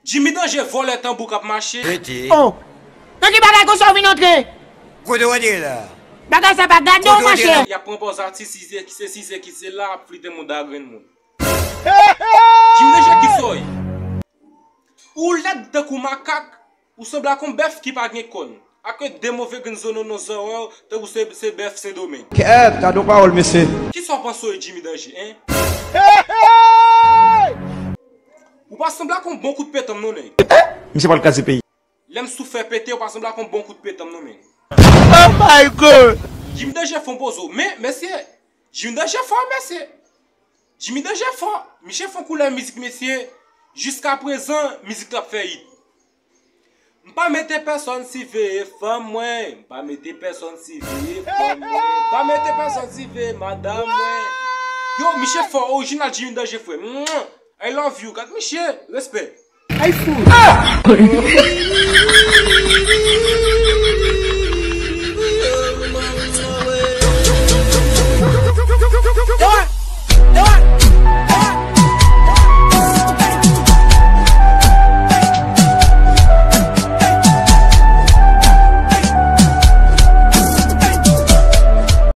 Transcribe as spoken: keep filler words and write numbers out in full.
Jimmy Danje vòlè tanbou k ap mache. Rete. Oh! Nan ki bagay konsa w vin antre? Kote w antre la? Bagay sa pa gade w, machè. Y ap pran pòz atis, si se ki se, si se ki se la, ap flite moun da grenn moun. Jimmy Danje, kisa w ye? Ou lèd tankou makak, ou sanble ak yon bèf ki pa gen kòn. Ak de move grenn zononon zòrèy w, tankou se, se bèf Sendomeng. Kèt, gade yon pawòl, mesye. Kisa w panse w ye, Jimmy Danje, en? Ou pa sanble ak yon bon kout petanm non, nèg. Misye pral kraze peyi. Lè m sou fè pete, ou pa sanble ak yon bon kout petanm non, men. Oh my God! Jimmy Danje fè yon poze w. Men, mesye, Jimmy Danje fò, mesye. Jimmy Danje fò. Misye fè yon koulè mizik, mesye. Jiska prezan, mizik la ap fè it. M pa mete pèsòn siveye fanm mwen. M pa mete pèsòn siveye fanm mwen. M pa mete pèsòn siveye madanm mwen. Yo, misye fò, orijinal Jimmy Danje, frè. Mwah! I love you. Gad misye, respè. Ay fou.